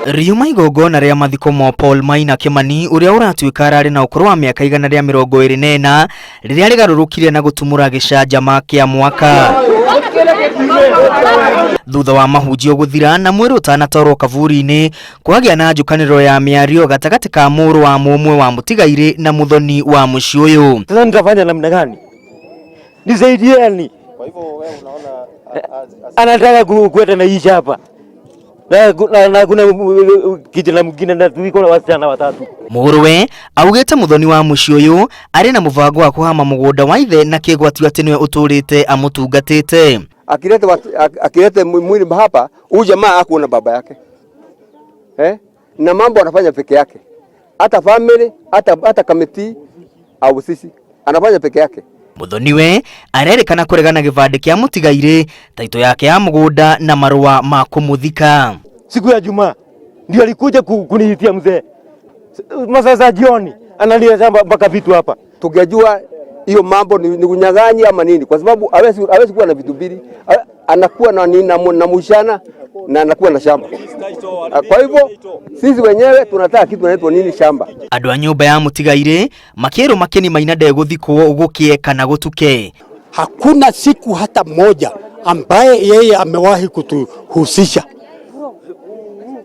Riuma igongona rĩa mathiko ma Paul Maina Kimani ũrĩa ũratuĩka ararĩ na ũkũrũ wa mĩaka 124 rĩrĩa rĩgarũrũkire na gũtumũra gĩcanjama kĩa mwaka. Thutha wa mahunjio gũthira na mwĩrĩ ũtanatwarwo kaburi-inĩ, kwagĩa na njũkanĩrĩro ya mĩario gatagatĩ ka mũrũ wa mũmwe wa mũtigairĩ na mũthoni wa mũciĩ ũyũ. Sasa nitafanya namna gani? Nisaidieni. Kwa hivyo wewe unaona Anataka kwenda na hii shamba na kuna kijana mwingine na tuiko na wasichana watatu. Mũrũwe augĩte mũthoni wa mũciĩ ũyũ arĩ na mũbango wa kũhama mũgũnda wa ithe na kĩgwatio atĩ nĩwe ũtũrĩte amũtungatĩte. Akileta akileta mwili hapa, huyu jamaa hakuona baba yake, eh? Na mambo anafanya peke yake, hata family hata kamiti au sisi anafanya peke yake. Mũthoniwe arerĩkana kũregana gĩbandĩ kĩa mũtigairĩ, taito yake ya mũgũnda na marũa ma kũmũthika. Siku ya Jumaa ndio alikuja kuniitia mzee masaa za jioni, analia shamba mpaka vitu hapa. Tungejua hiyo mambo ni kunyang'anya ama nini, kwa sababu hawezi kuwa na vitu mbili, anakuwa na nini na mshana na anakuwa na shamba. Kwa hivyo sisi wenyewe tunataka kitu kinaitwa nini, shamba. Andũ a nyũmba ya mũtigairĩ makĩrwo Makeni Maina ndegũthikwo gũkĩe kana gũtuke. Hakuna siku hata moja ambaye yeye amewahi kutuhusisha,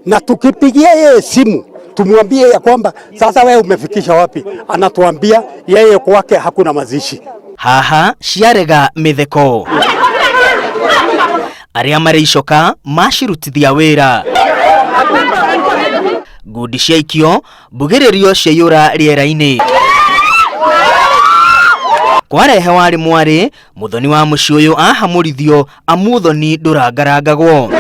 na tukipigia yeye simu tumwambie ya kwamba sasa wewe umefikisha wapi, anatuambia yeye kwake hakuna mazishi. Haha ciarega mĩtheko, arĩa marĩ icoka macirutithia wĩra, ngundi ciaikio, mbugĩrĩrio ciaiyũra rĩera-inĩ. Kwarehe warĩ mwarĩ mũthoni wa mũciĩ ũyũ ahamũrithio amu ũthoni ndũrangarangagwo.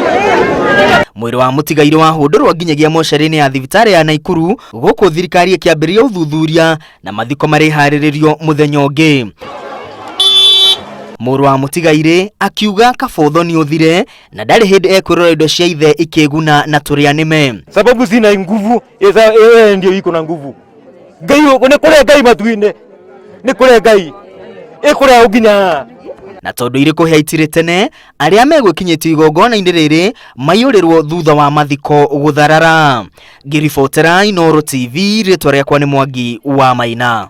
Mwĩrĩ wa mũtigairĩ wahũndũrwo nginyagia mocarĩ-inĩ ya thibitarĩ ya Naikuru gũkũ thirikari ĩkĩambĩrĩria ũthuthuria na mathiko marĩharĩrĩrio mũthenya ũngĩ. Mũrũ wa mũtigairĩ akiuga kaba ũthoni ũthire na ndarĩ hĩndĩ ekwĩrora indo cia ithe ikĩguna na tũrĩa nĩme. Sababu sina nguvu, yeye ndio iko na nguvu. Ngai nĩ kũrĩa Ngai matu-inĩ, nĩ kũrĩa Ngai ĩkũrĩa nginya. Na tondũ irĩ kũhĩa itirĩ tene, arĩa megwĩkinyĩtio igongona-inĩ rĩrĩ maiyũrĩrwo thutha wa mathiko gũtharara. Ngĩribotera Inooro TV, rĩtwa rĩakwa nĩ Mwangi wa Maina.